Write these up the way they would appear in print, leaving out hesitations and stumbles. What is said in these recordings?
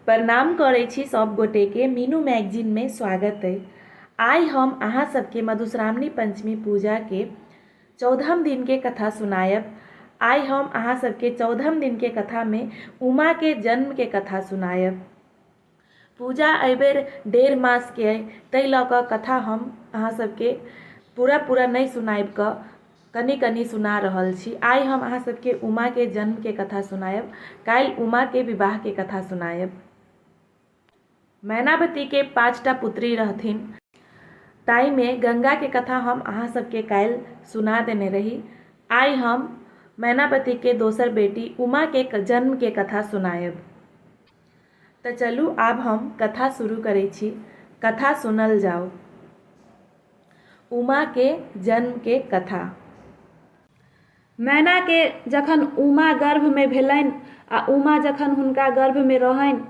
प्रणाम करै छी सब गोटेके, मीनू मैगजीनमे स्वागत अइ। आइ हम अहाँ सबके मधुश्रावणी पंचमी पूजाके चौदहम दिनके कथा सुनायब। आइ हम अहाँ सबके चौदहम दिनके कथामे उमाके जन्मके कथा सुनायब। पूजा एहिबेर डेढ़ मासके अइ, ताहि लऽ कऽ कथा हम अहाँ सबके पूरा पूरा नहि सुनाबि कऽ कनि कनि सुना रहल छी। आइ हम अहाँ सबके उमाके जन्मके कथा सुनायब, काल्हि उमाके विवाहके कथा सुनायब। मैनावतीके पाँचटा पुत्री रहथिन, ताहिमे गङ्गाके कथा हम अहाँ सबके काल्हि सुना देने रही। आइ हम मैनावतीके दोसर बेटी उमाके जन्मके कथा सुनायब। तऽ चलू आब हम कथा शुरू करै छी। कथा सुनल जाउ। उमाके जन्मके कथा। मैनाके जखन उमा गर्भमे भेलनि आ उमा जखन हुनका गर्भमे रहनि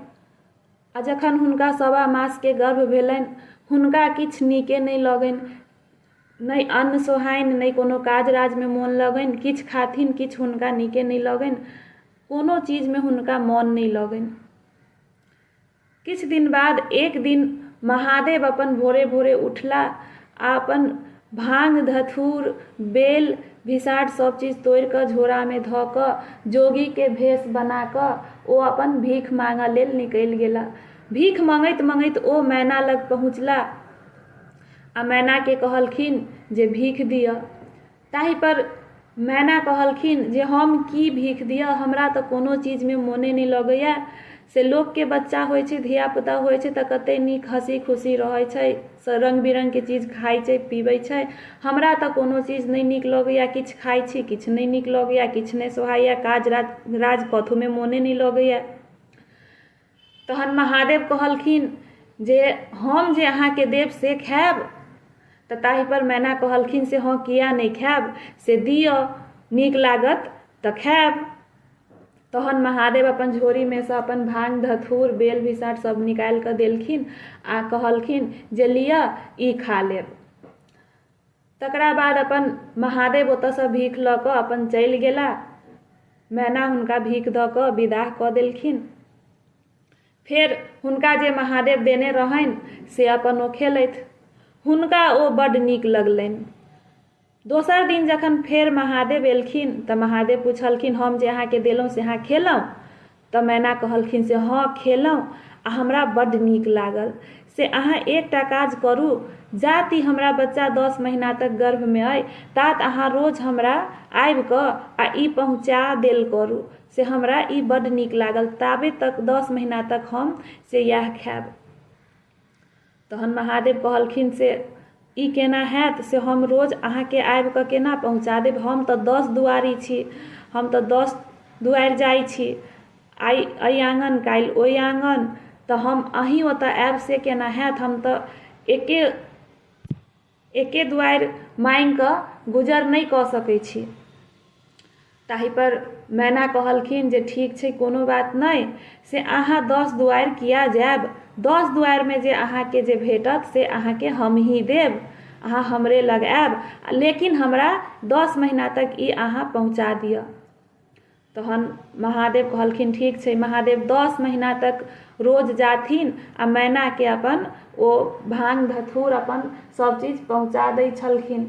आ जखन हुनका सवा मासके गर्भ भेलनि, हुनका किछु नीके नहि लगनि। नहि अन्न सोहाइन, नहि कोनो काज राजमे मोन लगनि, किछु खाथिन किछु हुनका नीके नहि लगनि। कोनो चीजमे हुनका मोन नहि लगनि। किछु दिन बाद एक दिन महादेव अपन भोरे भोरे उठला आ अपन भाङ्ग धथूर बेल भिसाट सब चीज तोड़ि कऽ झोरामे धऽ कऽ जोगीके भेष बना कऽ ओ अपन भीख माँगऽ लेल निकलि गेला। भीख मँगैत मँगैत ओ मैना लग पहुँचला आ मैनाके कहलखिन जे भीख दिअ। ताहिपर मैना कहलखिन जे हम की भीख दिअ, हमरा तऽ कोनो चीजमे मोने नहि लगैए। से लोकके बच्चा होइ छै, धियापुता होइ छै तऽ कतेक नीक हँसी खुशी रहै छै, रङ्ग बिरङ्गके चीज खाइ छै पीबै छै। हमरा तऽ कोनो चीज नहि नीक लगैए, किछु खाइ छी किछु नहि नीक लगैए, किछु नहि सोहाइए, काज राज कथुमे मोने नहि लगैए। तहन महादेव कहलखिन जे हम जे अहाँके देब से खायब? तऽ ताहिपर मैना कहलखिन से हँ किया नहि खायब, से दिअ, नीक लागत तऽ खायब। तहन महादेव अपन झोरीमे सँ अपन भाङ्ग धथूर बेल बिसाँढ़ सब निकालि कऽ देलखिन आ कहलखिन जे लिअ ई खा लेब। तकरा बाद अपन महादेव ओतऽसँ भीख लऽ कऽ अपन चलि गेला। मैना हुनका भीख दऽ कऽ विदाह कऽ देलखिन। फेर हुनका जे महादेव देने रहनि से अपन ओ खेलथि। हुनका ओ बड्ड नीक लगलनि। दोसर दिन जखन फेर महादेव एलखिन तऽ महादेव पुछलखिन हम जे अहाँके देलहुँ से अहाँ खेलहुँ? तऽ मैना कहलखिन से हँ खेलहुँ आ हमरा बड्ड नीक लागल। से अहाँ एकटा काज करू, जात ई हमरा बच्चा 10 महीना तक गर्भमे अइ तात अहाँ रोज हमरा आबि कऽ आ ई पहुँचा देल करू। से हमरा ई बड्ड नीक लागल, ताबे तक 10 महीना तक हम से इएह खायब। तहन महादेव कहलखिन से ई केना हैत, से हम रोज अहाँके आबि कऽ केना पहुँचा देब, हम तऽ 10 दुआरी छी, हम तऽ 10 दुआरि जाइ छी, आइ एहि आङ्गन काल्हि ओहि आङ्गन, तऽ हम अहीँ ओतऽ आयब से केना हैत, हम तऽ एके एके दुआरि माँगिकऽ गुजर नहि कऽ सकै छी। ताहिपर मैना कहलखिन जे ठीक छै कोनो बात नहि, से अहाँ 10 दुआरि किया जायब, 10 दुआरिमे जे अहाँके जे भेटत से अहाँके हमही देब, अहाँ हमरे लग आयब, लेकिन हमरा 10 महीना तक ई अहाँ पहुँचा दिअ। तहन महादेव कहलखिन ठीक छै। महादेव 10 महीना तक रोज जाथिन आ मैनाके अपन ओ भाङ्ग धथूर अपन सब चीज पहुँचा दै छलखिन।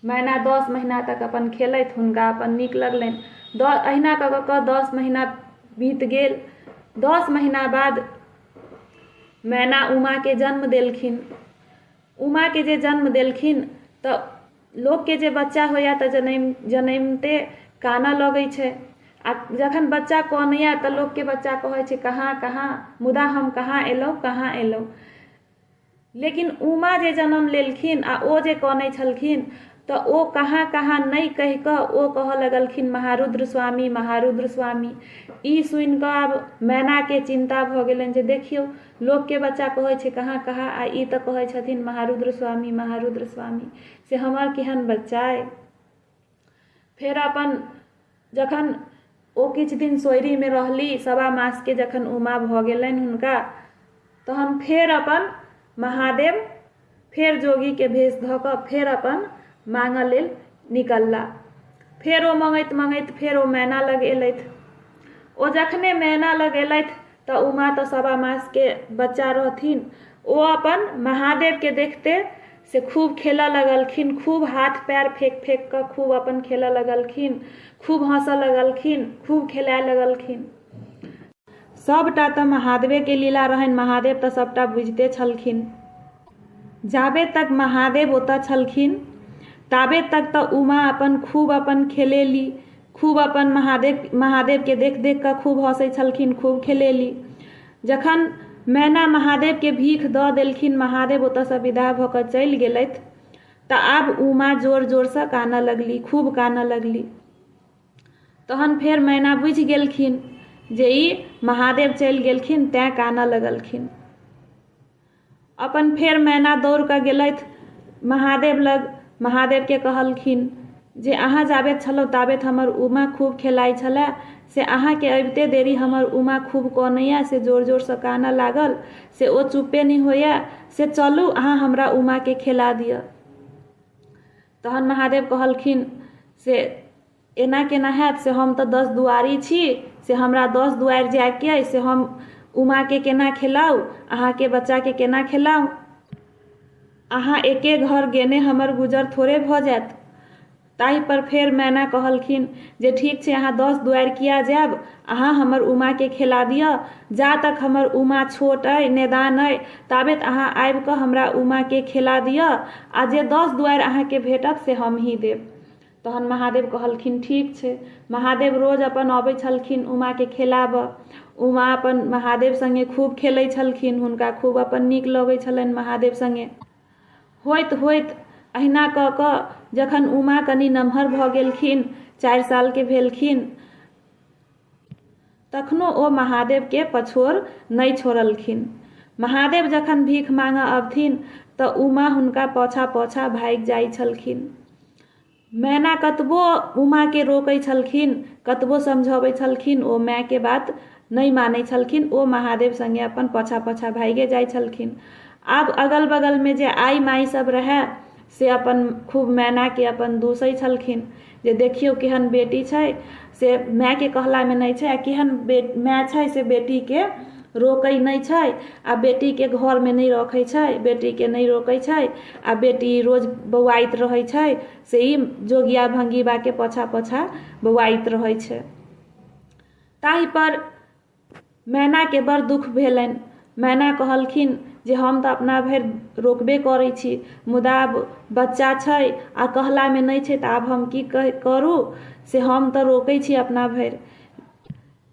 मैना 10 महीना तक अपन खेलथि, हुनका अपन नीक लगलनि। अहिना कऽ कऽ कऽ 10 महीना बीत गेल। 10 महीना बाद मैना उमाके जन्म देलखिन। उमाके जे जन्म देलखिन तऽ लोकके जे बच्चा होइए तऽ जनमिते कानऽ लगै छै आ जखन बच्चा कनैए तऽ लोकके बच्चा कहै छै कहाँ कहाँ, मुदा हम कहाँ एलहुँ कहाँ एलहुँ। लेकिन उमा जे जनम लेलखिन आ ओ जे कनै छलखिन तऽ ओ कहाँ कहाँ नहि कहि कऽ ओ कहऽ लगलखिन महारुद्र स्वामी महारुद्र स्वामी। ई सुनि कऽ आब मैनाके चिन्ता भऽ गेलनि जे देखियौ लोकके बच्चा कहै छै कहाँ कहाँ आ ई तऽ कहै छथिन महारुद्र स्वामी महारुद्र स्वामी, से हमर केहन बच्चा अइ। फेर अपन जखन ओ किछु दिन सोयरीमे रहली, सवा मासके जखन उमा भऽ गेलनि हुनका, तहन फेर अपन महादेव फेर जोगीके भेष धऽ कऽ फेर अपन माँगऽ लेल निकलला। फेर ओ मँगैत मँगैत फेर ओ मैना लग एलथि। ओ जखने मैना लग एलथि तऽ उमा तऽ सवा मासके बच्चा रहथिन। ओ अपन महादेवके देखते से खूब खेलऽ लगलखिन, खूब हाथ पैर फेक फेक कऽ खूब अपन खेलऽ लगलखिन, खूब हँसऽ लगलखिन, खूब खेलाय लगलखिन। सभटा तऽ महादेवेके लीला रहनि, महादेव तऽ सभटा बुझिते छलखिन। जाबे तक महादेव ओतऽ छलखिन ताबे तक तऽ उमा अपन खूब अपन खेलेली, खूब अपन महादेवके देख देख कऽ खूब हँसै छलखिन, खूब खेलेली। जखन मैना महादेवके भीख दऽ देलखिन, महादेव ओतऽसँ विदा भऽ कऽ चलि गेलथि तऽ आब उमा जोर जोरसँ कानऽ लगली, खूब कानऽ लगली। तहन फेर मैना बुझि गेलखिन जे ई महादेव चलि गेलखिन तैँ कानऽ लगलखिन। अपन फेर मैना दौड़ कऽ गेलथि महादेव लग। महादेवके कहलखिन जे अहाँ जाबेत छलहुँ ताबेत हमर उमा खूब खेलाइ छलए, से अहाँके अबिते देरी हमर उमा खूब कनैए, से जोर जोरसँ कानऽ लागल, से ओ चुप्पे नहि होइए, से चलू अहाँ हमरा उमाके खेला दिअ। तहन महादेव कहलखिन से एना केना हैत, से हम तऽ 10 दुआरी छी, से हमरा 10 दुआरि जाइके अइ, से हम उमाके केना खेलाउ, अहाँके बच्चाके केना खेलाउ, अहाँ एके घर गेने हमर गुजर थोड़े भऽ जायत। ताहिपर फेर मैना कहलखिन जे ठीक छै, अहाँ 10 दुआरि किया जायब, अहाँ हमर उमाके खेला दिअ, जा तक हमर उमा छोट अइ, नेदान अइ, ताबेत अहाँ आबि कऽ हमरा उमाके खेला दिअ आ जे 10 दुआरि अहाँके भेटत से हमही देब। तहन महादेव कहलखिन ठीक छै। महादेव रोज अपन अबै छलखिन उमाके खेलाबऽ। उमा अपन महादेव सङ्गे खूब खेलै छलखिन, हुनका खूब अपन नीक लगै छलनि महादेव सङ्गे। होइत होइत अहिना कऽ कऽ जखन उमा कनि नमहर भऽ गेलखिन, 4 सालके भेलखिन, तखनो ओ महादेवके पछोड़ नहि छोड़लखिन। महादेव जखन भीख माँगऽ अबथिन तऽ उमा हुनका पाछाँ पाछाँ भागि जाइ छलखिन। मैना कतबो उमाके रोकै छलखिन, कतबो समझबै छलखिन, ओ मायके बात नहि मानै छलखिन। ओ महादेव सङ्गे अपन पाछाँ पाछाँ भागिए जाइ छलखिन। आब अगल बगलमे जे आइ माइ सब रहए से अपन खूब मैनाके अपन दूसै छलखिन जे देखियौ केहन बेटी छै, से मायके कहलामे नहि छै, आ केहन माय छै से बेटीके रोकै नहि छै, आ बेटीके घरमे नहि रखै छै, बेटीके नहि रोकै छै, आ बेटी रोज बौआइत रहै छै, से ई जोगिया भङ्गीबाके पाछाँ पाछाँ बौआइत रहै छै। ताहिपर मैनाके बड़ दुःख भेलनि। मैना कहलखिन जे हम तऽ अपना भरि रोकबे करै छी, मुदा आब बच्चा छै आ कहलामे नहि छै तऽ आब हम की करू, से हम तऽ रोकै छी अपना भरि,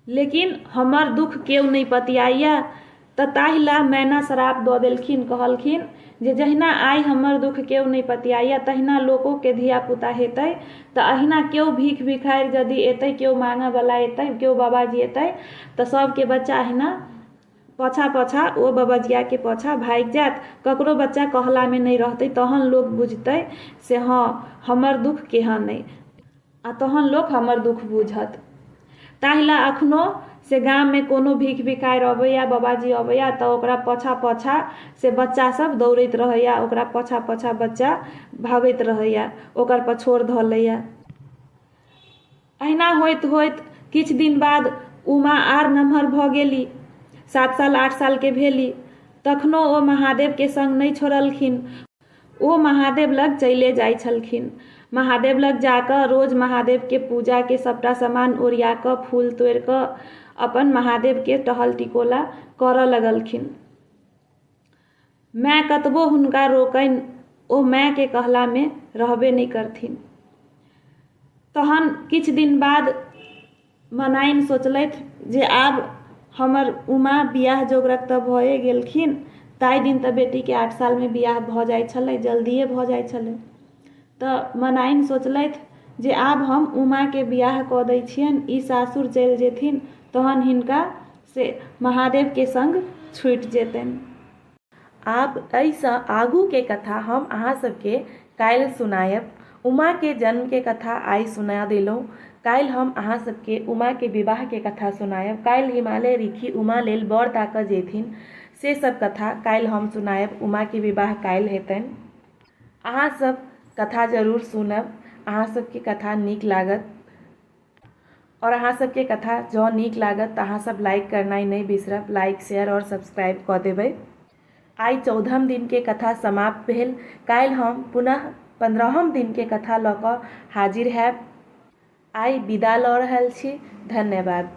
लेकिन हमर दुःख केओ नहि पतियाइए। तऽ ताहि लए मैना श्राप दऽ देलखिन, कहलखिन जे जहिना आइ हमर दुःख केओ नहि पतियाइए तहिना लोकोके धियापुता हेतै तऽ अहिना केओ भीख भिखारि यदि एतै, केओ माँगऽवला एतै, केओ बाबाजी एतै तऽ सभके बच्चा अहिना पाछाँ पाछाँ ओ बबजियाके पाछाँ भागि जायत, ककरो बच्चा कहलामे नहि रहतै, तहन लोक बुझतै से हँ हमर दुःख केहन अइ, आ तहन लोक हमर दुःख बुझत। ताहि लए अखनो से गाममे कोनो भीख भिखारि अबैया, बाबाजी अबैया तऽ ओकरा पाछाँ पाछाँ से बच्चा सब दौड़ैत रहैया, ओकरा पाछाँ पाछाँ बच्चा भागैत रहैया, ओकर पछोड़ धऽ लैया। अहिना होइत होइत किछु दिन बाद उमा आर नमहर भऽ गेली, 7 साल 8 सालके भेली, तखनो ओ महादेवके संग नहि छोड़लखिन। ओ महादेव लग चलिए जाइ छलखिन। महादेव लग जाकऽ रोज महादेवके पूजाके सभटा सामान ओरिया कऽ फूल तोड़ि कऽ अपन महादेवके टहल टिकोला करऽ लगलखिन। माय कतबो हुनका रोकनि ओ मायके कहलामे रहबे नहि करथिन। तहन किछु दिन बाद मनाइन सोचलथि जे आब हमर उमा बियाह जोगरक तऽ भए गेलखिन, ताहि दिन तऽ बेटीके 8 सालमे बियाह भऽ जाइ छलै, जल्दिए भऽ जाइ छलै। तऽ मनाइन सोचलथि जे आब हम उमाके बियाह कऽ दै छियनि, ई सासुर चलि जेथिन तहन हिनका से महादेवके संग छूटि जेतनि। आब एहिसँ आगूके कथा हम अहाँ सबके काल्हि सुनायब। उमाके जन्मके कथा आइ सुना देलहुँ, काल्हि हम अहाँ सबके उमाके विवाहके कथा सुनायब। काल्हि हिमालय ऋषि उमा लेल वर ताकऽ जेथिन, से सब कथा काल्हि हम सुनायब। उमाके विवाह काल्हि हेतनि। अहाँ सब कथा जरूर सुनब, अहाँ सबके कथा नीक लागत। आओर अहाँ सबके कथा जँ नीक लागत तऽ अहाँ सब लाइक करनाइ नहि बिसरब, लाइक, शेयर आओर सब्सक्राइब कऽ देबै। आइ 14म दिनके कथा समाप्त भेल। काल्हि हम पुनः 15म दिनके कथा लऽ कऽ हाजिर हैब। आइ विदा लऽ रहल छी। धन्यवाद।